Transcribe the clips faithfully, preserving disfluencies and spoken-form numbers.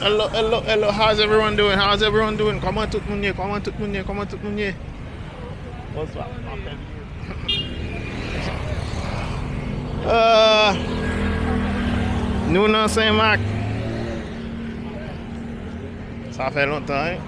Hello, hello, hello. How's everyone doing? How's everyone doing? Kòman tout moun ye? Kòman tout moun ye? Kòman tout moun ye? Bonswa. Euh, nou nan Senmak. Sa fè lontan, wi.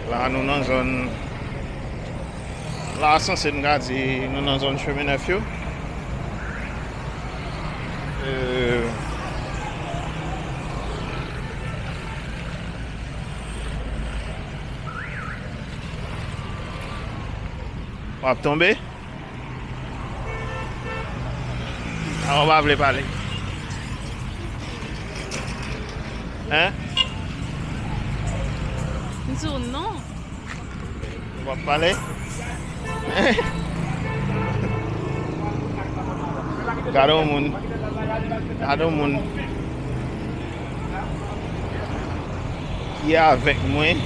La nou nan zòn, la sanse m ka di nou nan zòn Chemen Nèf yo. Euh, w ap tonbe? A, ou pa vle pale? Hein? M di w non. Ou p ap pale? Gade yon moun. Gade yon moun. Ki avèk mwen,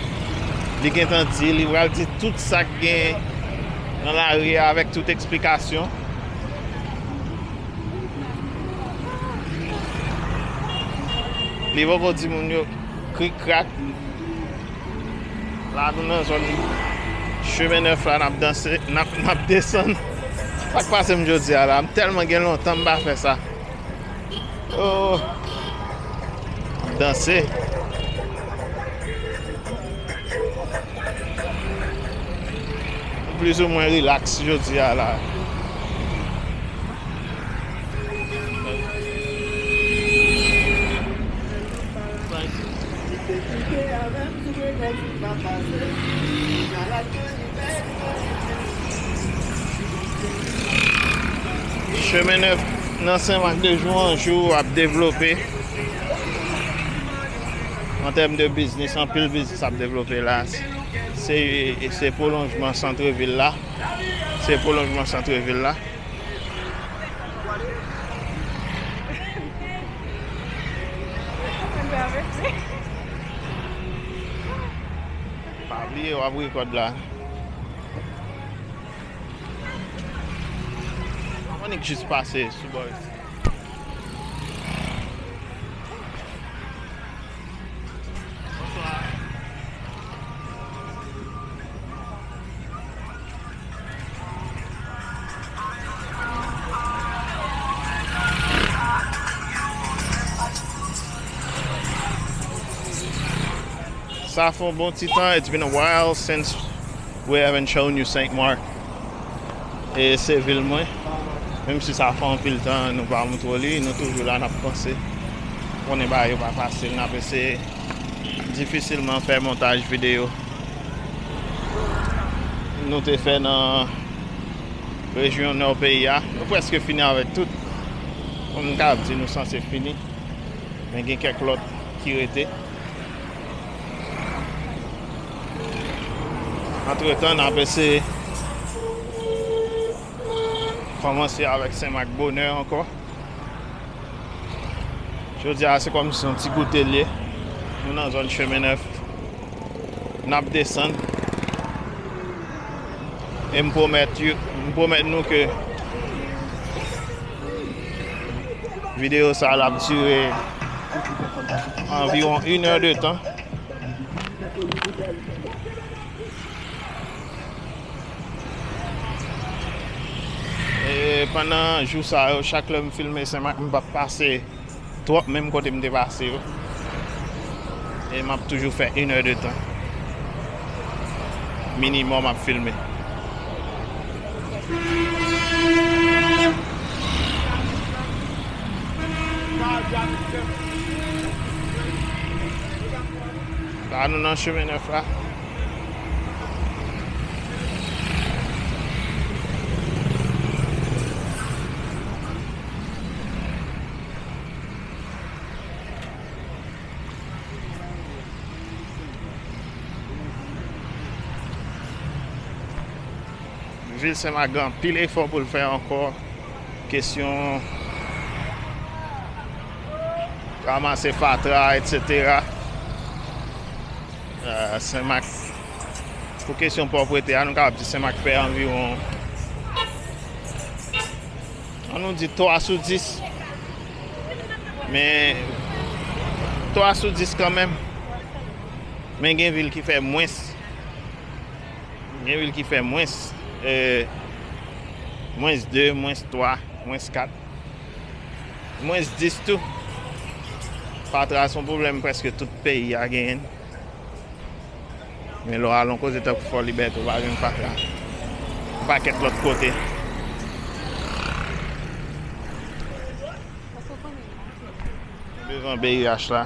li gentan di, li pral di tout sa k gen nan lari a avèk tout eksplikasyon. Li poko di moun yo krik krak. La nou nan zòn Chemen Nèf la, n ap danse, n ap, n ap desann. Sa k pase m jodi a la? M tèlman gen lontan m pa fè sa. Oh. Danse. Plizoumwen rilaks jodi a la. Chemen Nèf nan Senmak de jou an jou ap devlope. An tèm de biznis, anpil biznis ap devlope la. Se, se pwolonjman santrevil la. Se pwolonjman santrevil la. Pa bliye w ap rekòd la. Annik jis pase sou bò isit. Sa fè yon bon ti tan. It's been a while since we haven't shown you Saint Marc. E se vil mwen. Menm si sa fè anpil tan nou pa montre w li, nou toujou la, n ap panse. Konnen bagay yo pa fasil, n ap eseye difisilman fè montaj videyo. Nou te fè nan rejyon nò peyi a. Nou prèske fini avèk tout. Kòm m ka di, nou sanse fini. Men gen kèk lòt ki rete. Antretan, n ap eseye kòmanse avèk Senmak bonè ankò. Jodi a, se kòmsi yon ti goute l ye. Nou nan zòn Chemen Nèf. N ap desann. E m pwomèt yo, m pwomèt nou ke videyo sa a l ap dire anviwon inè de tan. E pandan jou sa yo, chak lè m filme Senmak, m p ap pase twòp menm kote m te pase yo. E m ap toujou fè inè de tan minimòm ap filme. La nou nan Chemen Nèf la. Vil Senmak gen anpil efò pou l fè ankò. Kesyon ranmase fatra, etsetera. Euh, Senmak Pou kesyon pwòprete a, nou kapab di Senmak fè anviwon, ann nou di twa sou dis. Men, twa sou dis kanmenm. Men gen vil ki fè mwens. Gen vil ki fè mwens, e, mwens de, mwens twa, mwens kat, mwens dis tou. Fatra se yon pwoblèm prèske tout peyi a genyen. Men lè w al yon kote tankou Fò Libète, ou pa jwenn fatra. Yon pakèt lòt kote. Devan B I H la.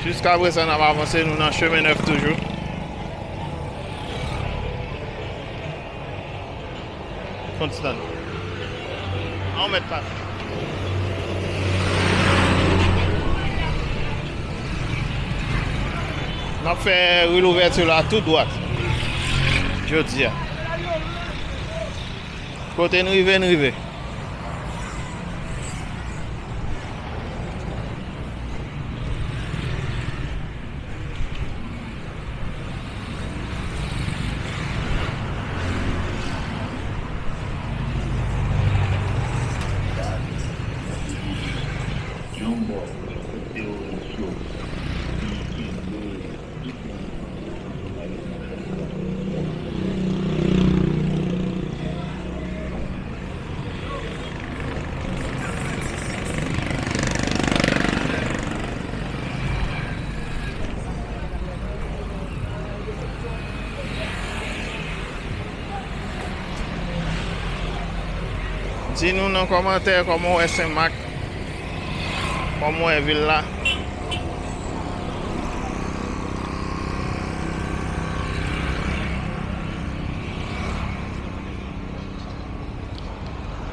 Jiskaprezan, n ap avanse, nou nan Chemen Nèf toujou. Fon ti tann. A yon mèt pase. N ap fè ri Louvèti la tou dwat jodi a. Kote n rive, n rive. Di nou nan kòmantè kòman w wè Senmak. Kòman w wè vil la?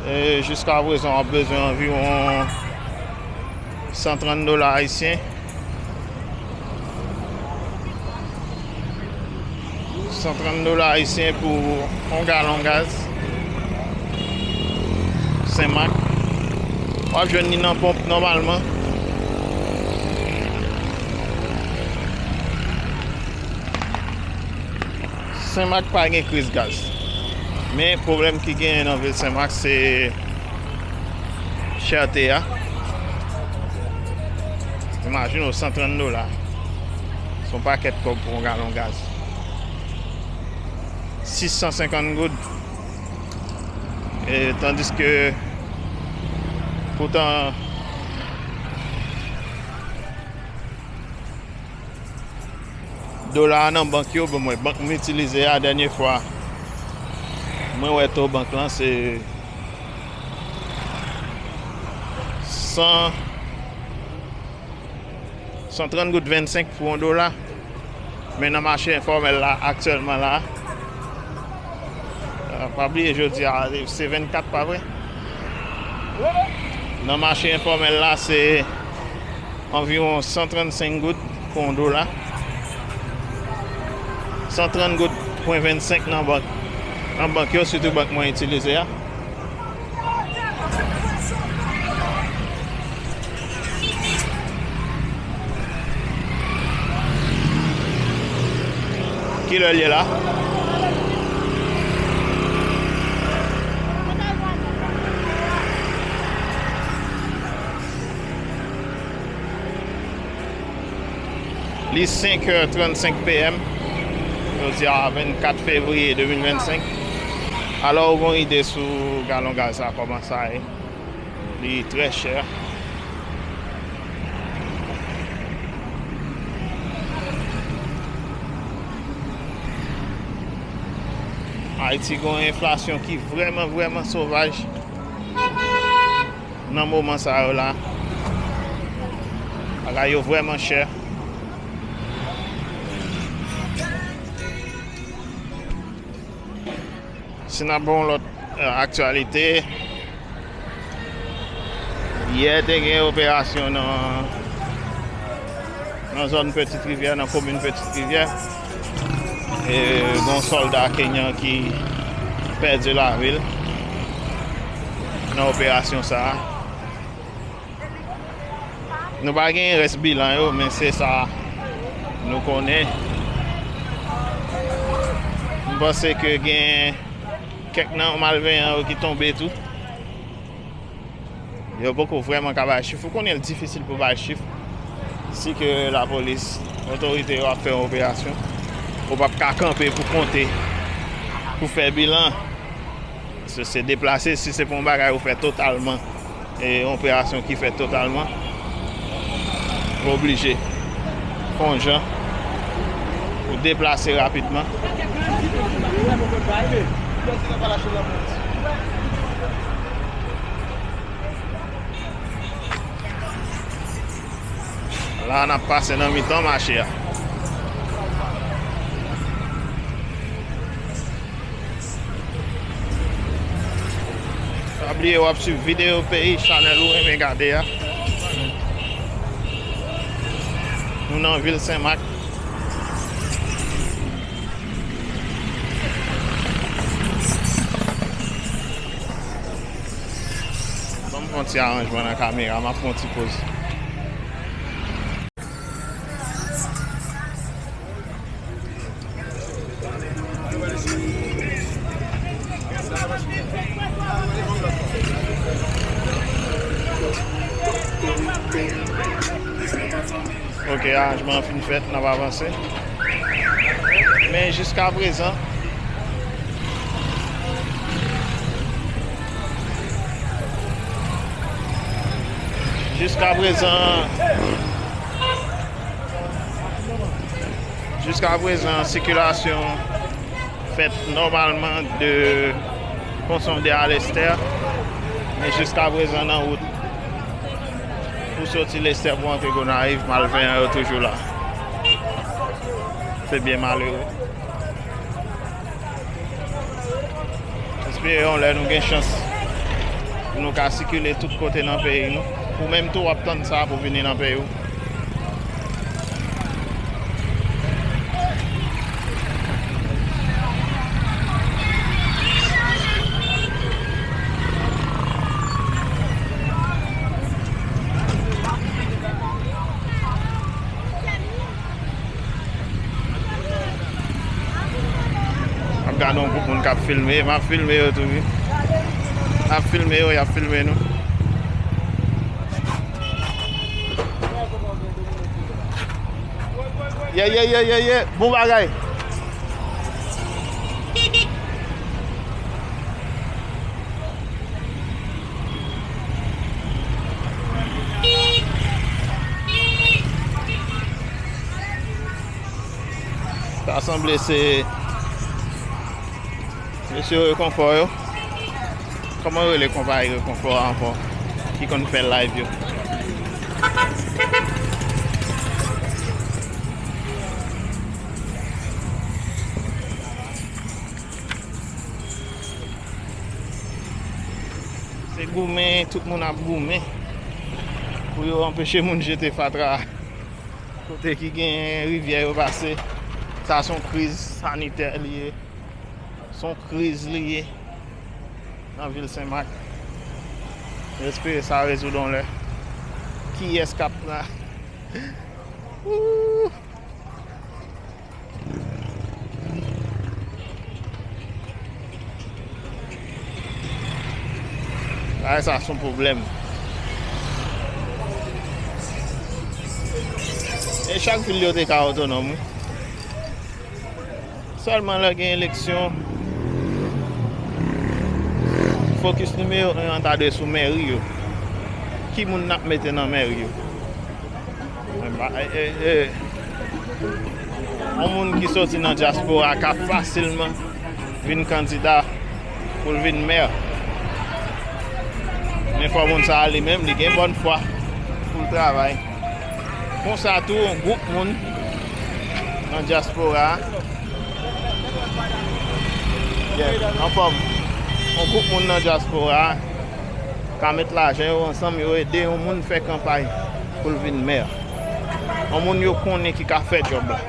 E jiskaprezan, w ap bezwen anviwon san trant dola ayisyen. San trant dola ayisyen pou yon galon gaz. Senmak. W ap jwenn li nan ponp nòmalman. Senmak pa gen kriz gaz. Men pwoblèm ki genyen nan vil Senmak se chète a. Imajine w, san trant dola. Se yon pakèt kòb pou yon galon gaz. Sis san senkant goud. E tandiske poutan dola a nan bank yo, bon, mwen, bank m itilize a dènye fwa mwen wè to bank lan se san, san trant goud vennsenk pou yon dola. Men nan mache enfòmèl la, aktyèlman la, euh, pa bliye jodi a, se vennkat, pa vre? Nan mache enfòmèl la, se anviwon san trannsenk goud pou yon dola. San trant goud pwen vennsenk nan bank, nan bank yo, sitou bank mwen itilize a. Kilè l ye la? Li senkè trannsenk P M. Jodi a vennkat fevriye de mil vennsenk. Alò, ou gen yon ide sou galon gaz la, kòman sa ye? Li trè chè. Ayiti gen yon enflasyon ki vrèman, vrèman sovaj. Nan moman sa yo la, bagay yo vrèman chè. Si n ap ba yon lòt, euh, aktyalite, yè te gen operasyon nan, nan zòn Petite Rivière, nan komin Petite Rivière. E gen yon sòlda kenyan ki pèdi lavi l nan operasyon sa a. Nou pa gen rès bilan yo, men se sa nou konnen. M panse ke gen kèk nan malveyan yo ki tonbe tou. Yo poko vrèman ka bay chif. Ou konnen l difisil pou bay chif. Si ke lapolis, otorite yo ap fè yon operasyon, ou p ap ka kanpe pou konte, pou fè bilan. Se, se deplase, si se pou yon bagay ou fè totalman, e yon operasyon ki fèt totalman, ou oblije fè yon jan pou deplase rapidman. La, n ap pase nan mitan mache a. Pa bliye w ap swiv Videyo Peyi, chanèl ou renmen gade a. Nou nan vil Senmak. Ban m fè yon ti aranjman nan kamera, m ap fè yon ti poz. Ok, aranjman an fin fèt, n ap avanse. Men jiskaprezan, jiskaprezan, jiskaprezan, sikilasyon fèt nòmalman de Ponsonde a Lestè, men jiskaprezan nan wout pou soti Lestè pou antre Gonayiv, malveyan yo toujou la. Se byen malere. Espere yon lè nou gen chans pou nou ka sikile tout kote nan peyi nou. Ou menm tou w ap tann sa pou vini nan peyi w. M ap gade yon gwoup moun k ap filme, m ap filme yo tou wi. M ap filme yo, y ap filme nou. Ye, ye, ye, ye, ye. Bon bagay. Sa sanble se mesye rekonfò yo. Kòman yo rele konpayi rekonfò a ankò? Ki konn fè live yo. Se goumen, tout moun ap goumen pou yo anpeche moun jete fatra kote ki gen rivyè yo pase. Sa se yon kriz sanitè li ye. Se yon kriz li ye nan vil Senmak. M espere sa rezoud yon lè. Kiyès k ap pran? Ooh! Bagay sa se yon pwoblèm. E chak vil yo te ka otonòm, wi. Sèlman lè gen eleksyon, fokis nimewo en an ta dwe sou mèri yo. Ki moun n ap mete nan mèri yo? Yon moun ki soti nan dyaspora ka fasilman vin kandida pou l vin mè. Men fò moun sa a li menm li gen bòn fwa pou l travay. Konsa tou, yon gwoup moun nan dyaspora a, yeah, anfòm, yon gwoup moun nan dyaspora a ka met lajan yo ansanm, yo ede yon moun fè kanpay pou l vin mè. Yon moun yo konnen ki ka fè djòb la.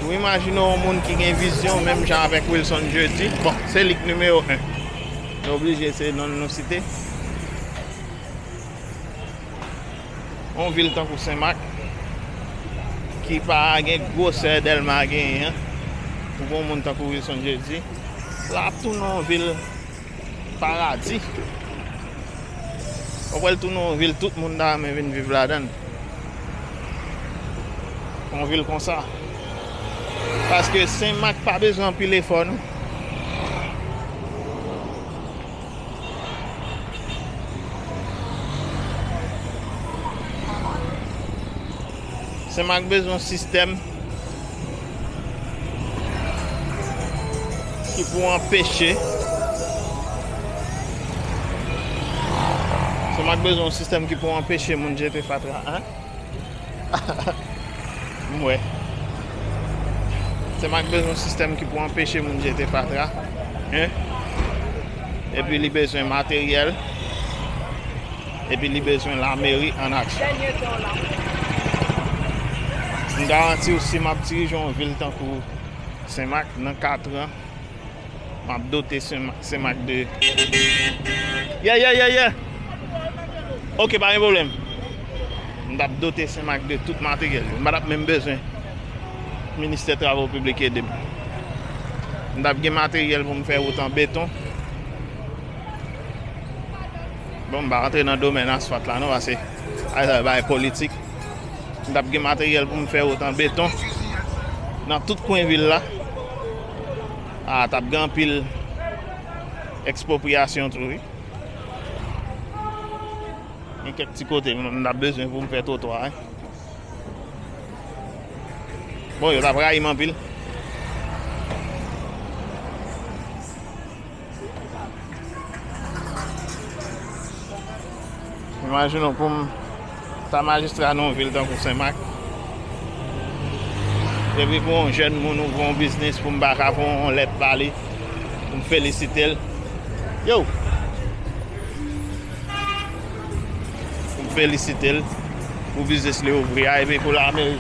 Ou imajine yon moun ki gen vizyon menm jan avèk Wilson Jeudi. Bon, se li k nimewo en. Nou oblije se non l nou site. Yon vil tankou Senmak, ki pa gen gwosè Dèlma genyen an, pou gon moun tankou Wilson Jeudi, l ap tounen yon vil paradi. W ap wè l tounen yon vil tout moun ta renmen vin viv ladan l. Yon vil konsa. Paske Senmak pa bezwen anpil efò, non. Senmak bezwen yon sistèm ki pou anpeche, Senmak bezwen yon sistèm ki pou anpeche moun jete fatra, en? M wè. Senmak bezwen yon sistèm ki pou anpeche moun jete fatra, en? Epi li bezwen materyèl. Epi li bezwen lameri an aksyon. M garanti w, si m ap dirije yon vil tankou Senmak, nan kat an, m ap dote Senmak, Senmak de, yeah, yeah, yeah, yeah. Ok, pa gen pwoblèm. M t ap dote Senmak de tout materyèl yo. M pa t ap menm bezwen Ministè Travo Piblik ede m. M t ap gen materyèl pou m fè wout an beton. Bon, m pa rantre nan domèn asfalt la non, paske ay sa bay politik. M t ap gen materyèl pou m fè wout an beton nan tout kwen vil la. A, t ap gen anpil ekspropriyasyon tou, wi. Gen kèk ti kote m, m t ap bezwen pou m fè twotwa, wi. Bon, yo t ap rayi m anpil. Imajine w pou m ta majistra nan yon vil tankou Senmak. Epi pou yon jèn moun ouvri yon biznis pou m pa ka voye yon lèt ba li, pou m felisite l. Yo! Pou m felisite l pou biznis li ouvri a, epi pou lameri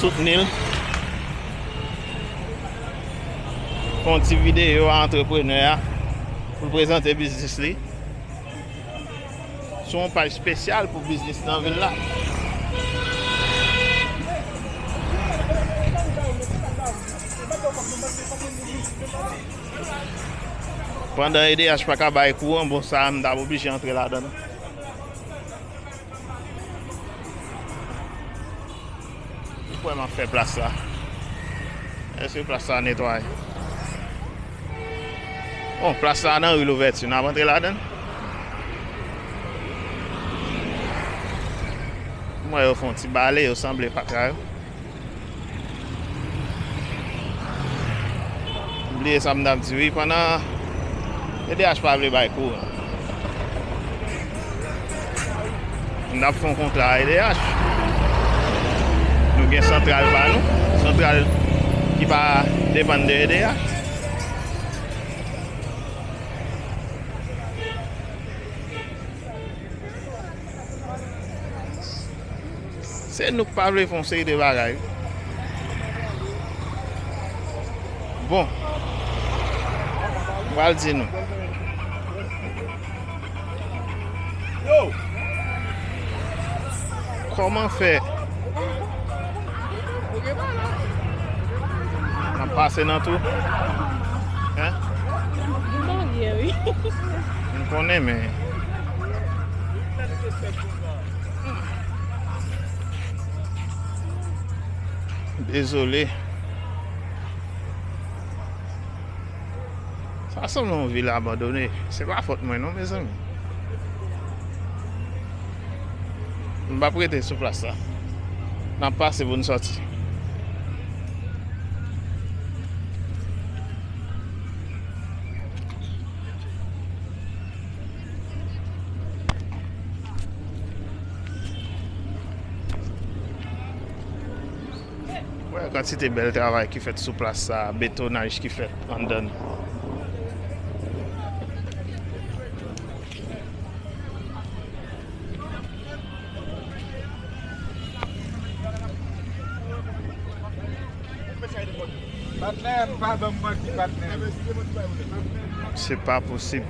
soutni l. Fè yon ti videyo a antreprenè a pou l prezante biznis li sou yon paj espesyal pou biznis nan vil la. Pandan E D H pa ka bay kouran, bon, sa a m t ap oblije antre ladan l. Ou kwè m ap fè plas la? Èske plas la netwaye? Bon, plas la nan ri Louvèti, n ap antre ladan l? M wè yo fè yon ti bale, yo sanble fatra yo. M bliye sa m t ap di wi, pandan E D H pa vle bay kouran. M t ap fè yon kontra a E D H. Nou gen santral pa nou, santral ki pa depann de E D H. Se nou k pa vle fè yon seri de bagay. Bon, m pral di nou. Kòman fè n ap pase nan tou? Hein? M konnen, men dezole. Sa sanble yon vil abandone. Se pa fòt mwen non, mezanmi. M p ap rete sou plas la. N ap pase pou n sòti. Wè kantite bèl travay ki fèt sou plas sa, betonaj ki fèt anndan. Patnè, m pa ban m manti, patnè. Se pa posib.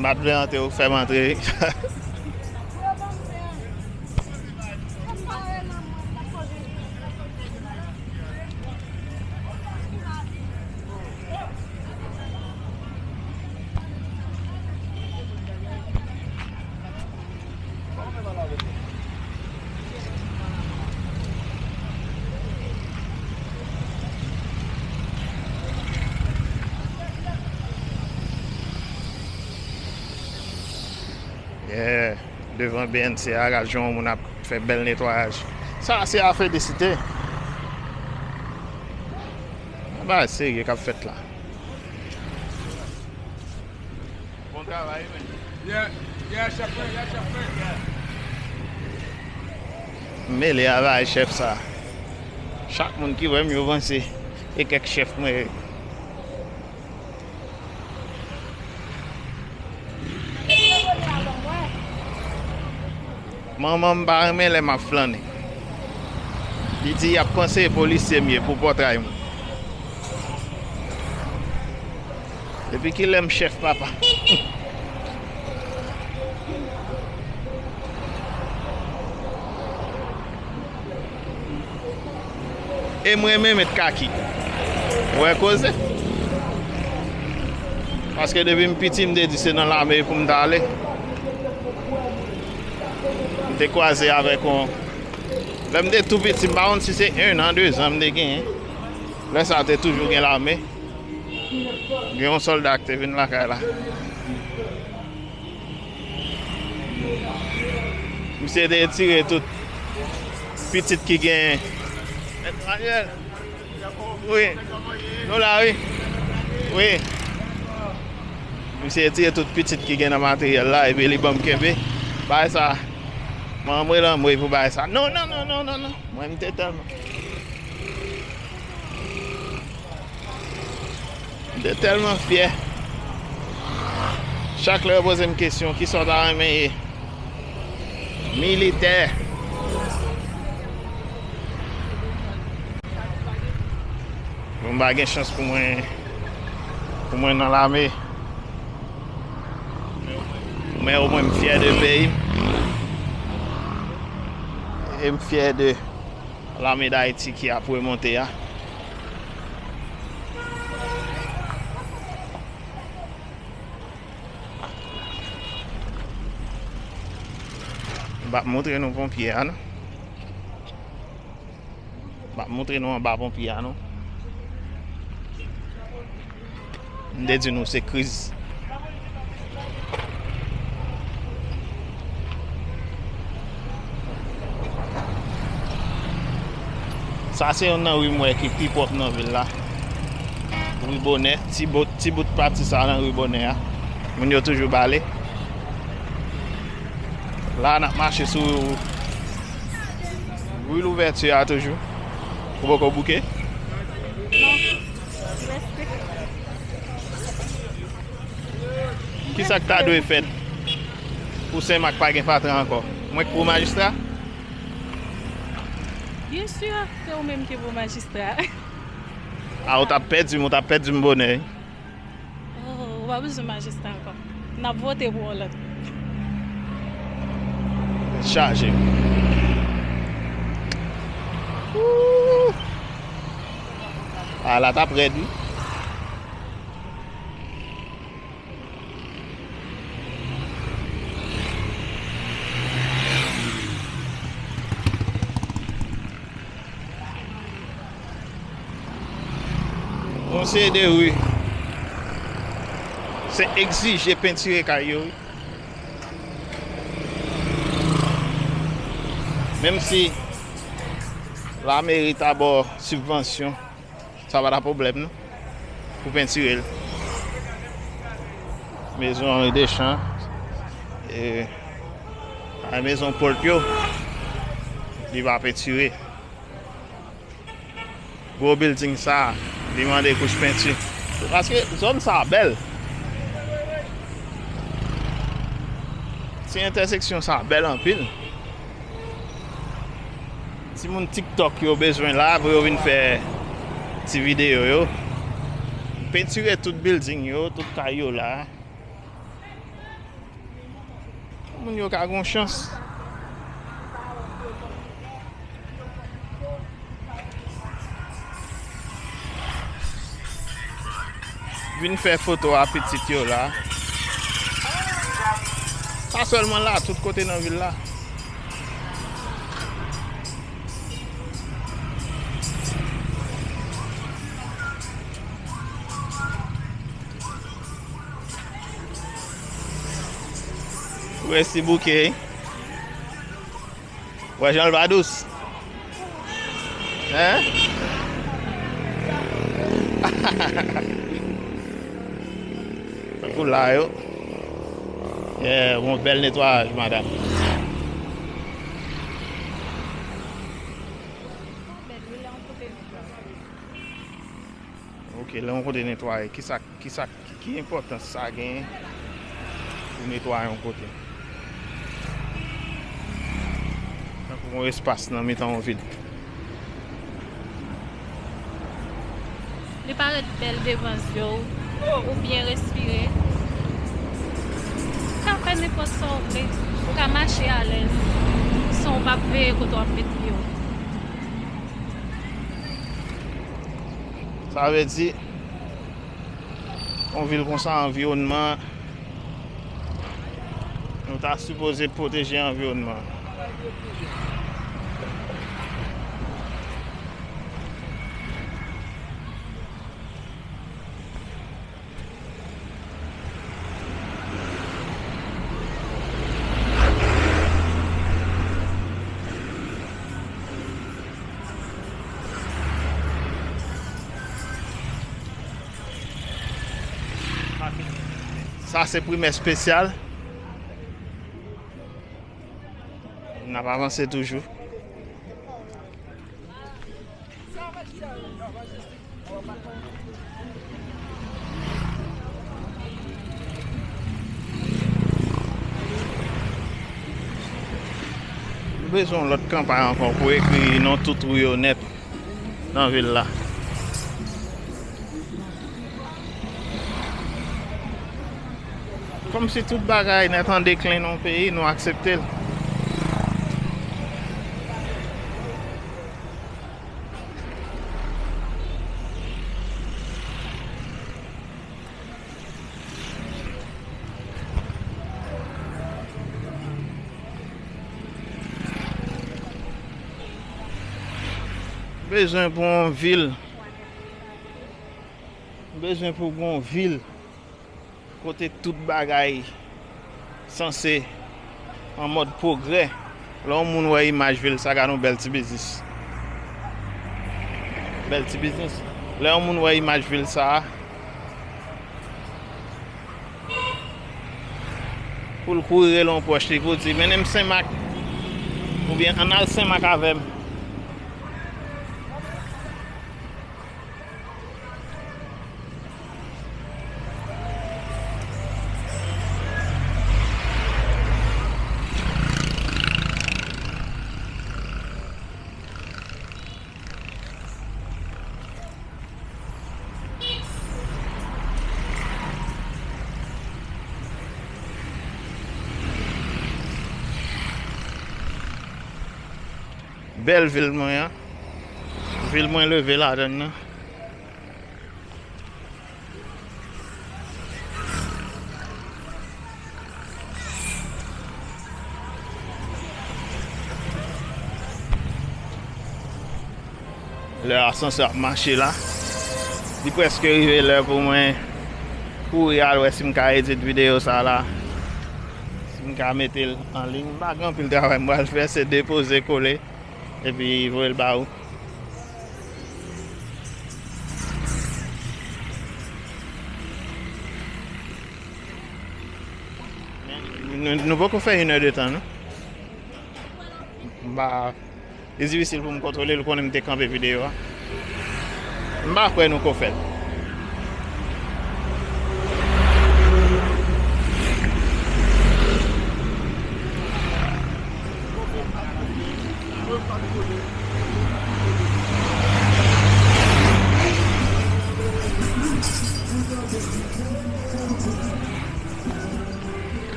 Matblen an te fè m antre wi. Yeah, devan B N C a, gad jan yon moun ap fè bèl netwayaj. Sa se a felisite. Bagay serye k ap fèt la. Bon travay, men. Yeah, yeah, chèf mwen, yeah, chèf mwen, yeah. M mele avè chèf sa. Chak moun ki wè m, yo panse e kèk chèf mwen ye. Manman m pa renmen lè m ap flannen. Li di y ap panse e polisye m ye pou pòtray mwen. Depi kilè m chèf, papa? E m renmen met kaki. Ou wè koze? Paske depi m piti, m te di se nan lame pou m ta ale. M te kwaze avèk yon, lè m te tou piti, m pa konn si se en an, de zan m te genyen. Lè sa a te toujou gen lame. Gen yon sòlda ki te vin lakay la. Misye te tire tout pitit ki gen. Mèt Manuel. Wi. Nou la, wi. Wi. Misye te tire tout pitit ki gen nan materyèl la, epi li ban m kenbe. Bagay sa. Mwen anmwe l anmwe pou bagay sa. Non, non, non, non, non, non. Mwen, m te tèlman. M te tèlman fyè. Chak lè yo poze m kesyon, kisa w ta renmen ye? Militè. Bon, m pa gen chans pou mwen, pou mwen nan lame. Men omwen m fyè de peyi m. E m fyè de Lame Dayiti ki ap remonte a. M p ap montre nou ponpye a, non. M p ap montre nou anba ponpye a, non. M te di nou se kriz. Sa se youn nan ri m wè ki pi pwòp nan vil la. Ri Bonè, ti bout, ti bout pati sa nan ri Bonè a. Moun yo toujou bale. La, n ap mache sou ri Louvèti a toujou. Ou poko bouke? Non. Kisa k ta dwe fèt? Pou Senmak pa gen fatra ankò. Mwen k pou majistra? Byen si, se ou menm ki pou majistra. A, ou t ap pèdi m, ou t ap pèdi m bonè, wi. Oh, ou pa bezwen majistra ankò. N ap vote pou yon lòt. Tèt chaje. Ooh. A, la t ap rèd, wi. Yon seri de ri, se egzije pentire kay yo, wi. Menm si lameri ta ba w sibvansyon, sa pa ta pwoblèm, non, pou pentire l. Mezon Henri Deschamps, e, a mezon Port yo, li pa pentire. Gwo bilding sa, li mande kouch penti. Paske zòn sa bèl. Ti entèseksyon sa bèl anpil. Timoun TikTok yo bezwen la pou yo vin fè ti videyo yo. Pentire tout bilding yo, tout kay yo la. Moun yo ka gon chans. Vin fè foto a pitit yo la. Pa sèlman la, tout kote nan vil la. Ou resi bouke, wi. Wè jan l pa dous. Hein? Tankou la yo. Yeah, yon bèl netwayaj, madanm. Ok, lè yon kote netwaye, kisa, kisa, ki, ki enpòtans sa genyen pou netwaye yon kote? Tankou yon espas nan mitan yon vil. Li parèt bèl devan zye w, ou byen respire. Ou ka fè nenpòt sa w vle, ou ka mache alèz, san w p ap veye kote w ap met pye w. Sa vle di, yon vil konsa, anviwònman, nou ta sipoze pwoteje anviwònman. Sa se primè espesyal. N ap avanse toujou. Nou bezwen yon lòt kanpay ankò pou ekri non tout ri yo nèt nan vil la. Kòmsi tout bagay nèt an deklen nan yon peyi, nou aksepte l. Bezwen pou yon vil. Bezwen pou yon vil kote tout bagay sanse an mòd pwogrè. Lè yon moun wè imaj vil sa, gade yon bèl ti biznis. Bèl ti biznis. Lè yon moun wè imaj vil sa, pou l kouri rele yon pwòch li pou di, "Mennen m Senmak," oubyen, "Ann al Senmak avè m." Bèl vil mwen an. Vil mwen leve ladan l nan. Lè asansè ap mache la, li prèske rive lè pou mwen kouri al wè si m ka edit videyo sa la, si m ka mete l an liy. M pa gen anpil travay m pral fè, se depoze kole epi voye l ba ou. Nou, nou poko fè inèdtan, non. M pa, li difisil pou m kontwole l, konnen m te kanpe videyo a. M pa kwè nou ko fè l.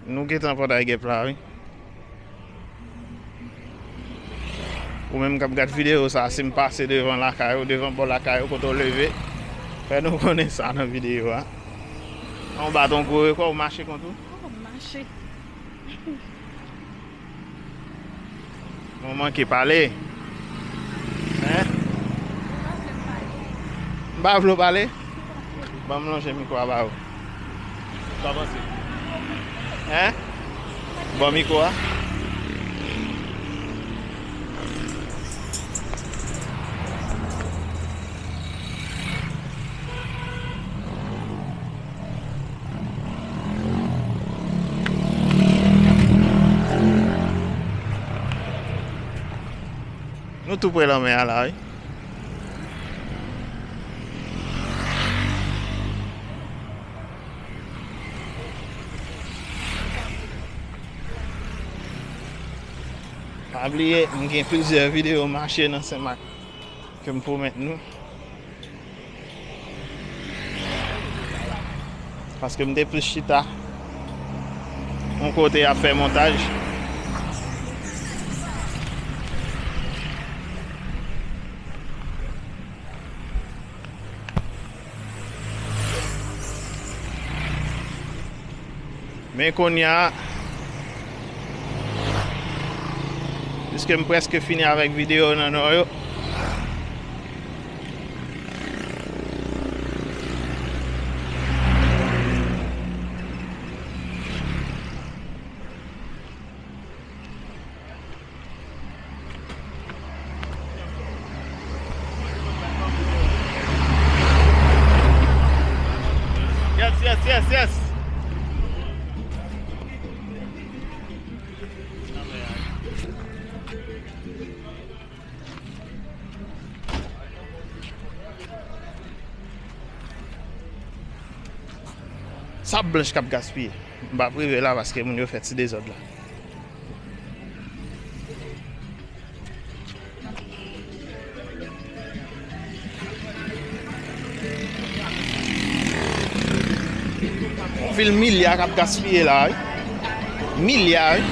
Nou gentan pòtay Gèp la, wi. Ou menm k ap gad videyo sa, si m pase devan lakay ou, devan bò lakay ou, kote w leve, fè nou konnen sa nan videyo a. An, w bat yon gwo rekò, w mache kont ou? Oh, mache. Mwen manke pale. Hein? M pa vle w pale? Ban m lonje mikwo a ba ou. Sa panse? Hein? Ban mikwo a. Nou tou pre lanmè a la, wi. Pa bliye, m gen plizyè videyo mache nan Senmak ke m pwomèt nou. Paske m te plis chita yon kote ap fè montaj. Men kounye a, piske m prèske fini avèk videyo nan nò yo, Yes, yes, yes, yes. Sab blanch k ap gaspiye. M p ap rive la paske moun yo fè ti dezòd la. Yon vil milya k ap gaspiye la, wi. Milya, wi.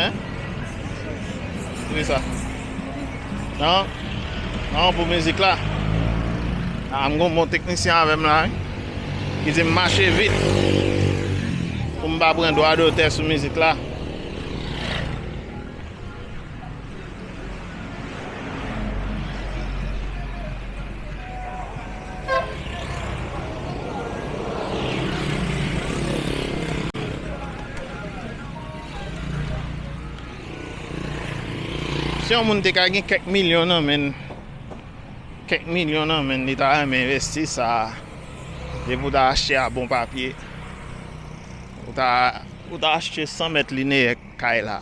Hein? Ki sa? Non? Non, pou mizik la. A, m gon bon teknisyen avè m la, wi. Ki di m mache vit. Pou m pa pran dwa dotè sou mizik la. Si yon moun te ka gen kèk milyon nan men l, kèk milyon nan men l, li ta renmen envesti sa, depi w ta achte a bon papye, ou ta, ou ta achte san mèt lineyè kay la.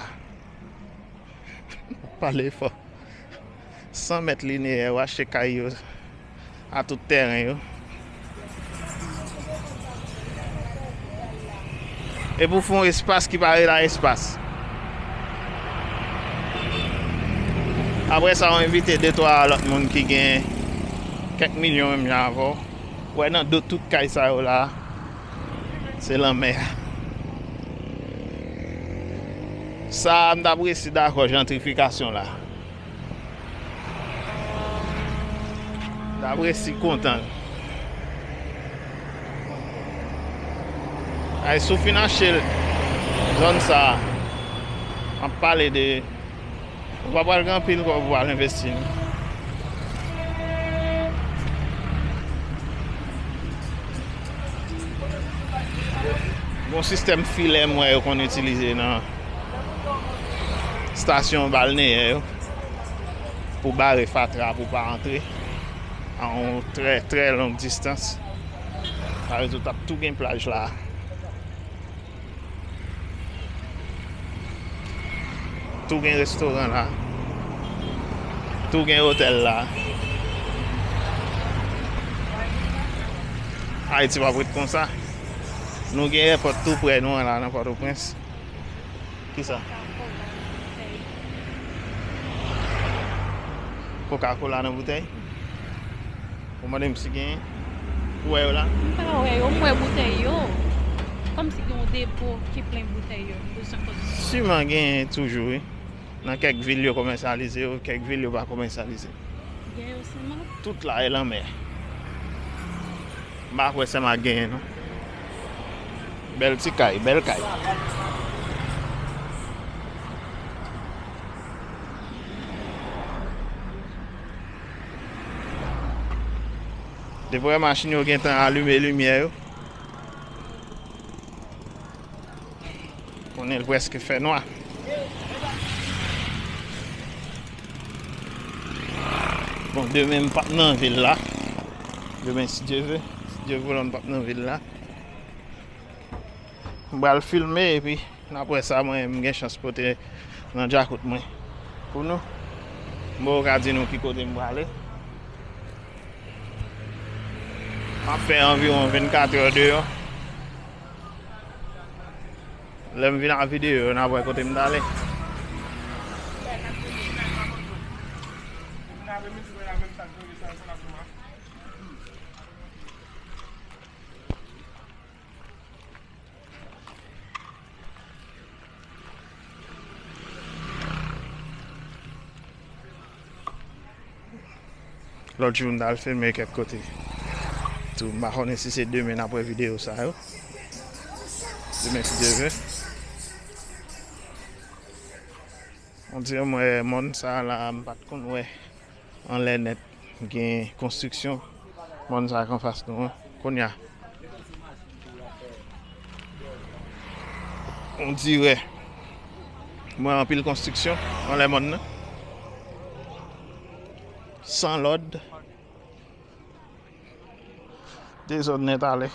Pale fò. San mèt lineyè, ou achte kay yo a tout tèren yo. E pou fè yon espas ki pa rele espas. Apre sa, w envite de twa lòt moun ki gen kèk milyon menm jan avè w. Ou wè nan do tout kay sa yo la, se lanmè a. Sa a, m t ap resi dakò jantrifikasyon la. M t ap resi kontan. Ay, si w fin achte zòn sa a, m ap pale de Ou pa pral gen anpil kòb pou al envesti, non. Gon sistèm filè m wè yo konn itilize nan estasyon balneyè yo pou bare fatra pou pa antre a yon trè, trè long distans. Sa vle di w t ap tou gen plaj la. Tou gen restoran la. Tou gen otèl la. Ayiti p ap ret konsa. Nou gen èpòt tou prè nou an la nan Pòtoprens. Kisa? Coca-Cola nan boutèy. Ou mande m si genyen? Ou wè yo la? M pa wè yo, m wè boutèy yo. Kòmsi gen yon depo ki plen boutèy yo. M bezwen konnen. Siman genyen toujou, wi. Nan kèk vil yo komèsyalize yo, kèk vil yo pa komèsyalize. Gen yo Senmak? Tout la e lanmè. M pa kwè Senmak genyen, non. Bèl ti kay, bèl kay. Depi w wè machin yo gentan alime limyè yo. Konnen l prèske fè nwa. Bon, demen m p ap nan vil la. Demen, si Dye ve, si Dye vle, m p ap nan vil la. M pral filme epi n ap wè sa mwen m gen chans pote nan djakout mwen pou nou. M poko ka di nou ki kote m prale. M ap fè anviwon vennkat è deyò. Lè m vin ak videyo, n ap wè kote m t ale. Lòt jou, m t al filme kèk kote tou. M pa konnen si se demen n ap wè videyo sa yo. Demen, si Dye ve. On dirè m wè mòn sa a la, m pa t konn wè anlè nèt. Gen konstriksyon. Mòn sa a k anfas nou an. Kounye a, on dirè m wè anpil konstriksyon anlè mòn nan. San lòd. Dezòd nèt ale.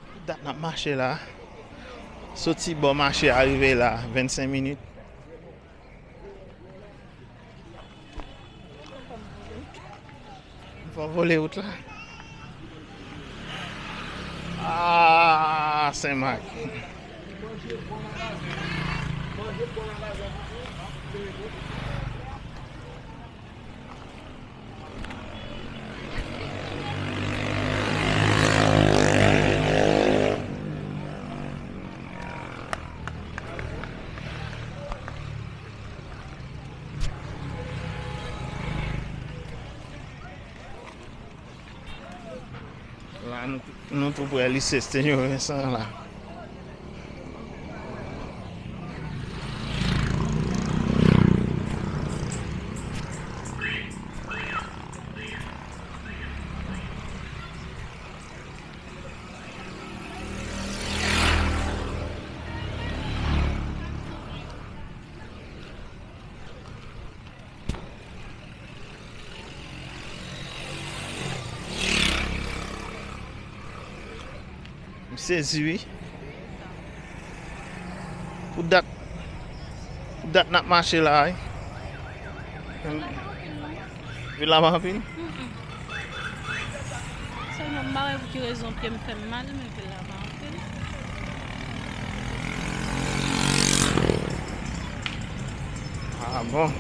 Pou dat n ap mache la. Soti bò mache a rive la, vennsenk minit. M fò vole wout la. Ah, Senmak. La, nou, nou tou prè lise Senyò Vensan la. M sezi, wi. Pou dat, pou dat n ap mache la, wi. Vil la pa anpil? Mm-mm. Sèlman m pa wè pou ki rezon pye m fè m mal, men vil la pa anpil. Ah bon.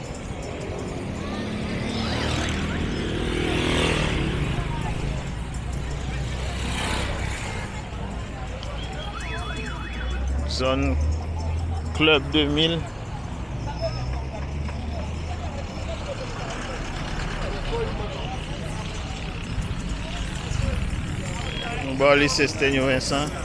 Zòn Club de mil. Nou bò lise Stenio Vincent.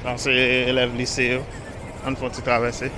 Sa se elèv lise yo. Ann fè yon ti travèse.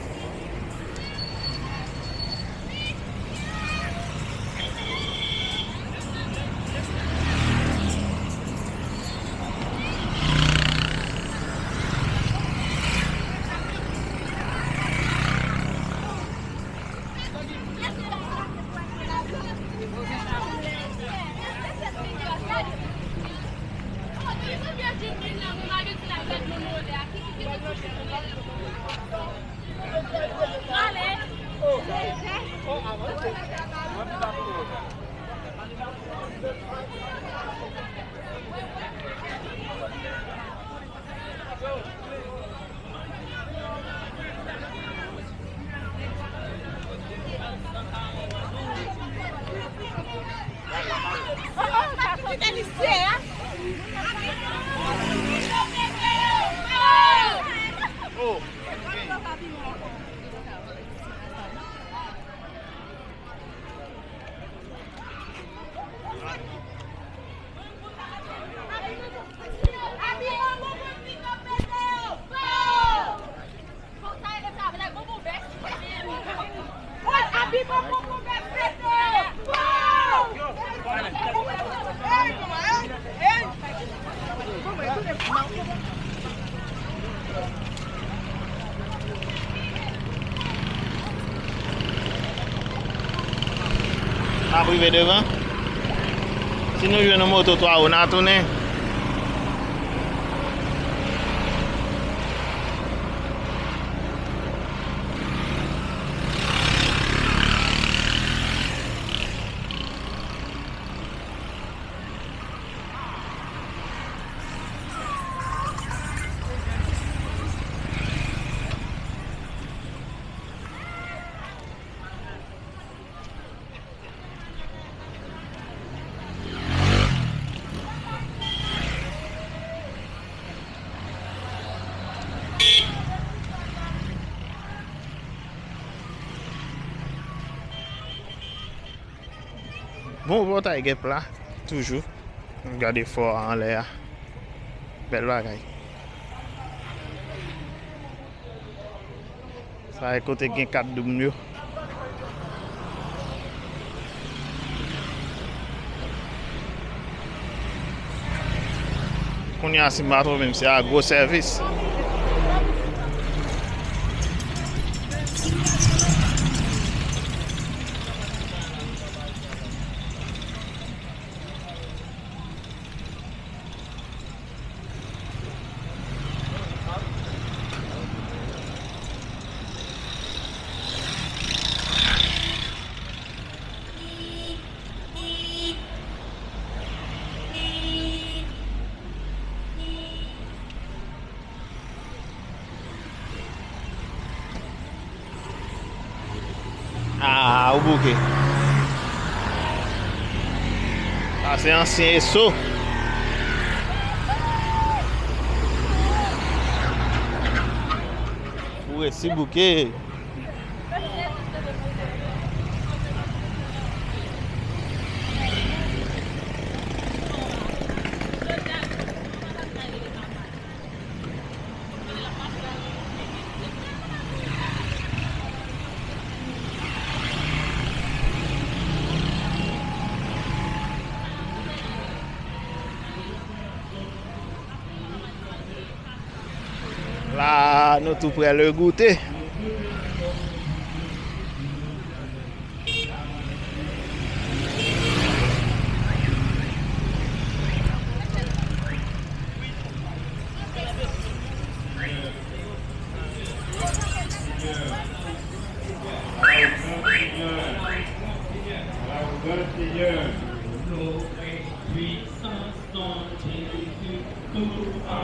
N ap rive devan. Si nou jwenn yon moto twa wo, n a tounen. Bon, pòtay gen pla, toujou. Gade fò a anlè a. Bèl bagay. Sa e kote gen kat doum yo. Kounye a, si m pa twonpe m, se a gwo sèvis. Ah, ou bouke. Sa se ansyen Esso. Ou resi bouke. La, nou tou prè le goute.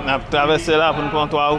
N ap travèse la pou n pran Twa Wo.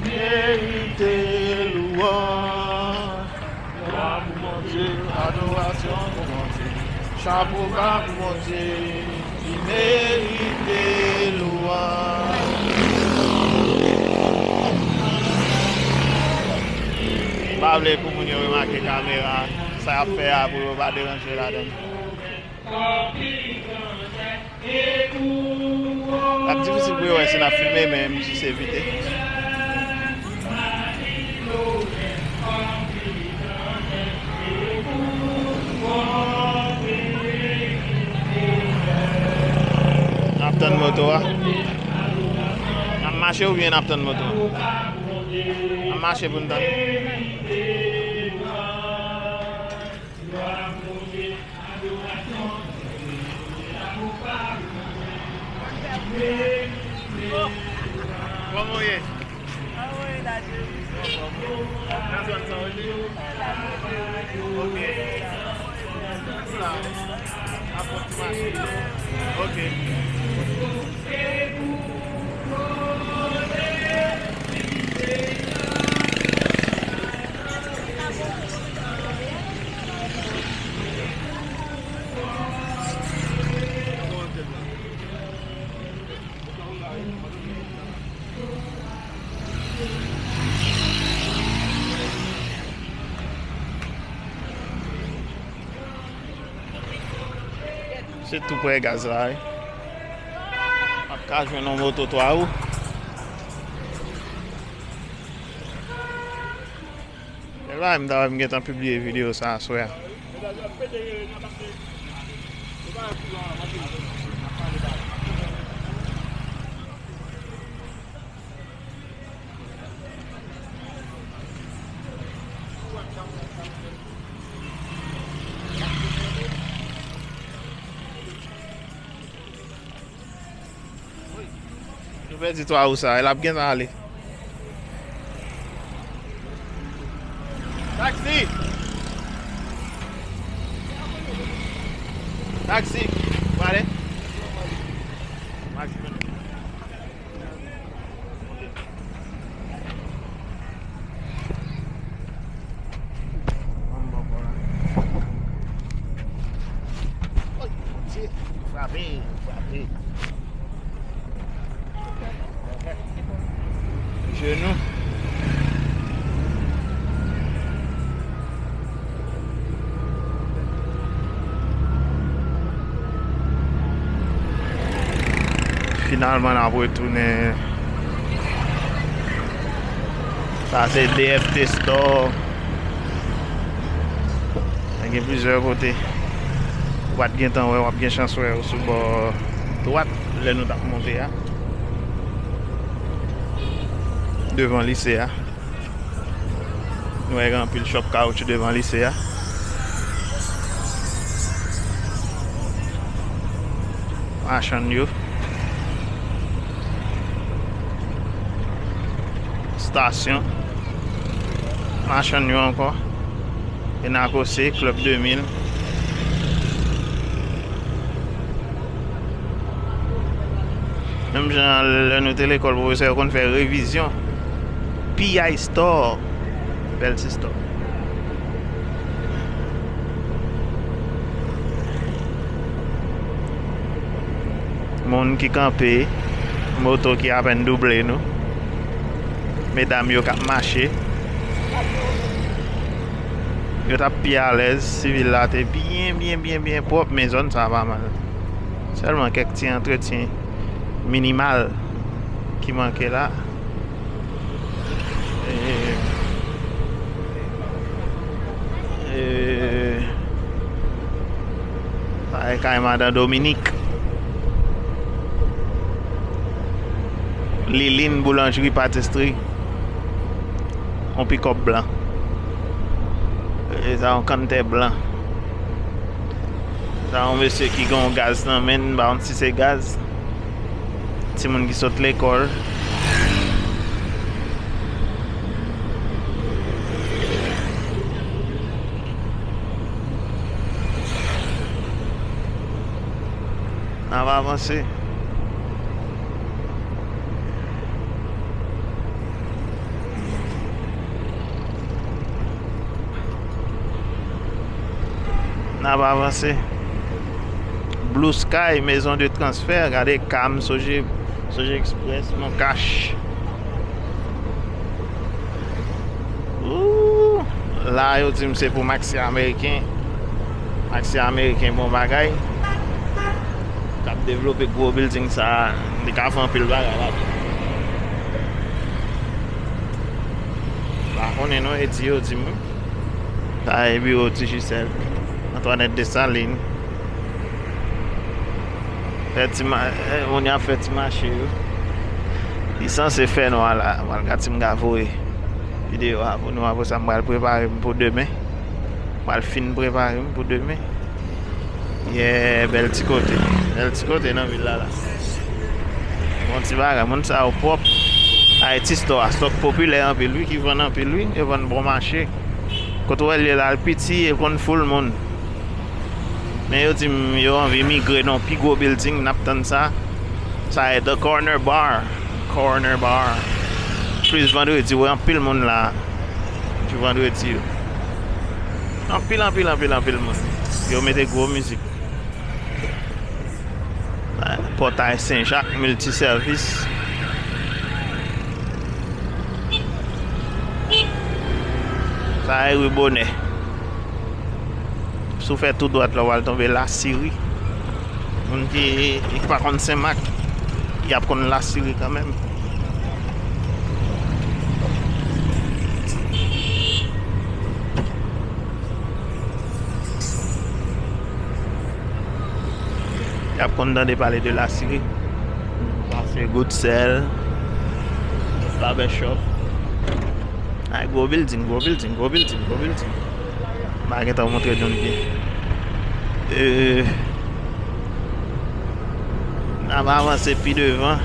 Merite louanj. Glwa pou Bondye, adorasyon pou Bondye. Chapo ba pou Bondye, li merite louanj. M pa vle pou moun yo remake kamera, sa y ap fè a, pou yo pa deranje ladan. L ap difisil pou yo wè si n ap filme, men m jis evite. N ap tann moto a. N ap mache oubyen n ap tann moto a? N ap mache pou n tann. Kòman w ye? Nan zòn sa w rete? Ok. Sa, apòt ti mache. Ok. Se tou prè gaz la, wi. Ap ka jwenn yon moto Twa Wo. Bèl bagay, m ta wè m gentan pibliye videyo sa aswè a. Nou pèdi Twa Wo sa, l ap gentan ale. Taxi! Taxi! Ou ale? Taxi. Oy, Bondye, frape, frape. Jenou. Finalman, n ap retounen. Sa se D F T Store. Gen plizyè kote. Ou pa t gentan wè, w ap gen chans wè yo sou bò dwat lè nou t ap monte a. Devan lise a. Nou wè gen anpil chòp kawotchou devan lise a. Machann yo. Stasyon. Machann yo ankò. Enakose, Club de mil. Menm jan lè nou te lekòl, pwofesè yo konn fè revizyon. P I Store. Bèl ti store. Moun ki kanpe, moto ki apèn double nou. Medam yo k ap mache. Yo t ap pi alèz si vil la te byen, byen, byen, byen pwòp, men zòn sa a pa mal. Sèlman kèk ti antretyen minimal ki manke la. E, e, sa e kay madan Dominik. Lilin boulanjri patisri. Yon pikòp blan. E sa yon kanntè blan. Sa yon mesye ki gen yon gaz nan men l, m pa konn si se gaz. Timoun ki sot lekòl. N ap avanse. N ap avanse. Blue Sky, maison de transfert. Gade ka m sonje, sonje Express, Mon Cash. Ooh, la yo di m se pou Maxi Ameriken. Maxi Ameriken bon bagay. K ap devlope gwo building sa a. Li ka fè anpil bagay ladan. Pa konnen non, e di yo di m wi. Sa e biwo Digicel. Antoinette Dessalines. Fè ti ma-, eh, moun y ap fè ti mache yo. Li sanse fè nwa la. Malga ti m ka voye videyo a pou nou, apre sa m pral prepare m pou demen. M pral fin prepare m pou demen. Yeah, bèl ti kote. Bèl ti kote nan vil la la. Bon ti bagay, moun sa yo pwòp. Ayiti Store a, stock popilè anpil wi, ki vann anpil wi, yo vann bon mache. Kote w wè l ye la, l piti, e konn full moun. Men yo di m yo anvi migre nan pi gwo building, n ap tann sa. Sa e The Corner Bar. Corner Bar. Plis vandredi, wè anpil moun la. Jou vandredi yo. Anpil, anpil, anpil, anpil moun. Yo mete gwo mizik. Pòtay Sen Jak, miltisèvis. Sa e ri Bonè. Si w fè tou dwat la, w al tonbe Lasiri. Moun ki, ki pa konn Senmak, y ap konn Lasiri kanmenm. Y ap konn tande pale de Lasiri. Sa se Good Sel, Barbershop. Ay, gwo building, gwo building, gwo building, gwo building. M pa gentan montre nou l byen. Euh, n ap avanse pi devan.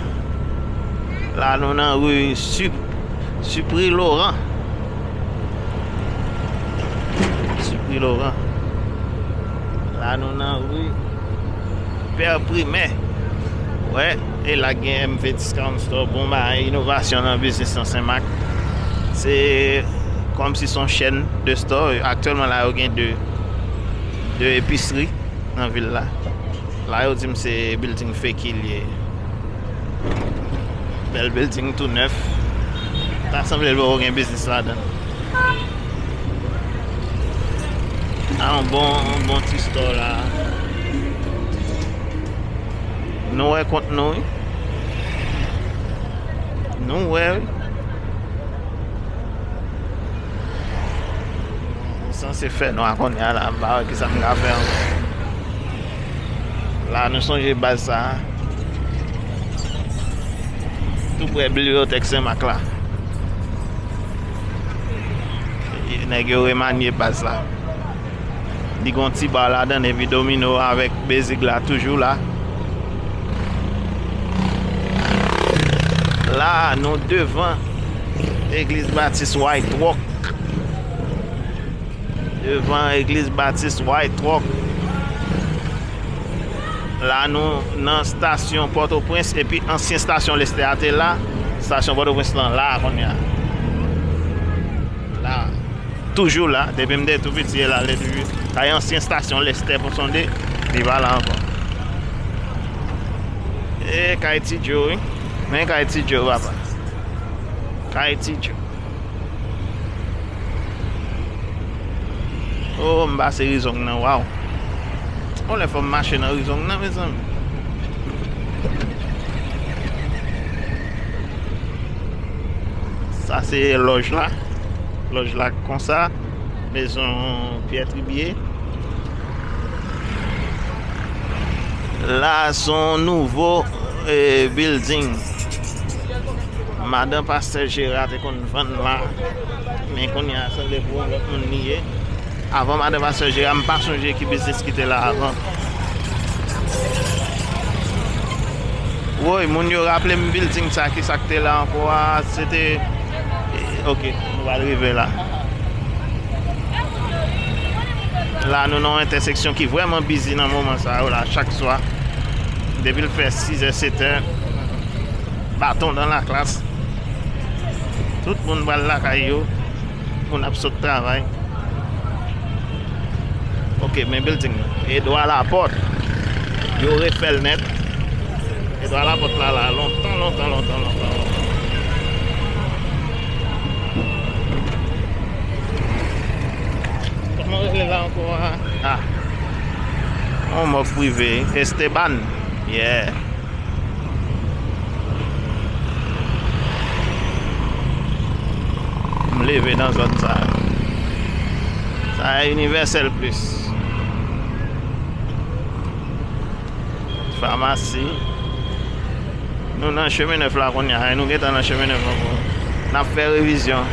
La, nou nan ri Sup-, Supri Laurent. Supri Laurent. La, nou nan ri Pè Primè. Wè, e la gen M V Discount Store, bon bagay, inovasyon nan biznis nan Senmak. Se kòmsi se yon chèn de store. Aktyèlman la, yo gen de, de episri nan vil la. La, yo di m se building fake li ye. Bèl building tou nèf. Ta sanble l poko gen biznis ladan l. A, yon bon, yon bon ti store la. Nou wè kont nou, wi. Nou wè, wi. Nou sanse fè nwa kounye a la, m pa wè kisa m ka fè ankò. La, nou sonje baz sa a. Tou prè bibliyotèk Senmak la. Nèg yo remanye baz la. Li gon ti ba ladan l, epi domino avèk bezig la toujou la. La, nou devan Egliz Batis White Rock. Devan Egliz Batis White Rock. La, nou nan stasyon Pòtoprens, epi ansyen stasyon Lestè a te la. Stasyon Pòtoprens lan la kounye a. La. Toujou la, depi m te tou piti, e la l te toujou. Sa e ansyen stasyon Lestè pou sonde, li pa la ankò. E kay Ti Djo, wi. Men kay Ti Djo, papa. Kay Ti Djo. Oh, m pase Rizong nan, waw. On lè fò m mache nan Rizong nan, mezanmi. Sa se lòj la. Lòj la konsa. Maison Pierre Tribier. La, se yon nouvo, eh, building. Madan pastè Jera te konn vann la, men kounye a sanble pou yon lòt moun li ye. Avan madan pastè Jera, m pa sonje ki biznis ki te la avan. Woy, moun yo raple m bilding sa, ki sa k te la ankò a, se te, eh, ok, nou pral rive la. La, nou nan yon entèseksyon ki vrèman bizi nan moman sa yo la, chak swa. Depi l fè sizè, setè, baton dan laklas. Tout moun pral lakay yo. Moun ap sot travay. Ok, men bilding nan. Edwa Lapòt. Yo refè l nèt. Edwa Lapòt la, la, lontan, lontan, lontan, lontan, lontan. Kòman rele la ankò a? Ah. On mòg prive. Esteban. Yeah. M leve nan zòn sa. Sa a Inivèsèl Plis. Famasi. Nou nan Chemen Nèf la kounye a, e nou gentan nan Chemen Nèf ankò. N ap fè revizyon.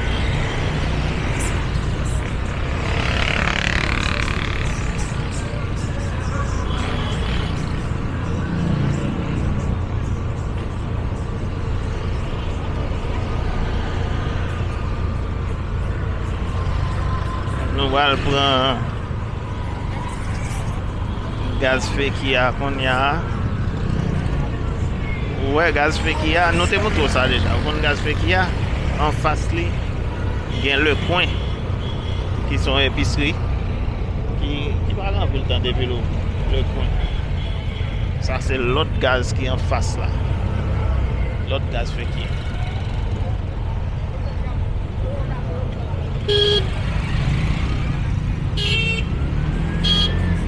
Nou pral pran gaz feki a kounye a. Ou wè gaz feki a, nou te montre w sa deja. Ou konn gaz feki a? Anfas li, gen Le Coin, ki se yon episri ki, ki pa gen anpil tan depi l ouvri. Le Coin. Sa se lòt gaz ki anfas la. Lòt gaz feki.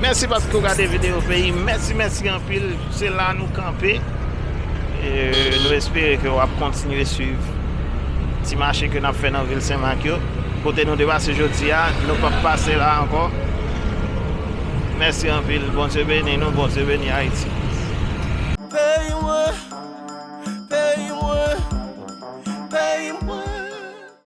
Mèsi paske w gade videyo peyi. Mèsi, mèsi anpil. Se la nou kanpe. E nou espere ke w ap kontinye swiv ti mache ke n ap fè nan vil Senmak yo. Kote nou te pase jodi a, nou p ap pase la ankò. Mèsi anpil. Bondye beni nou. Bondye beni Ayiti. Peyi mwen.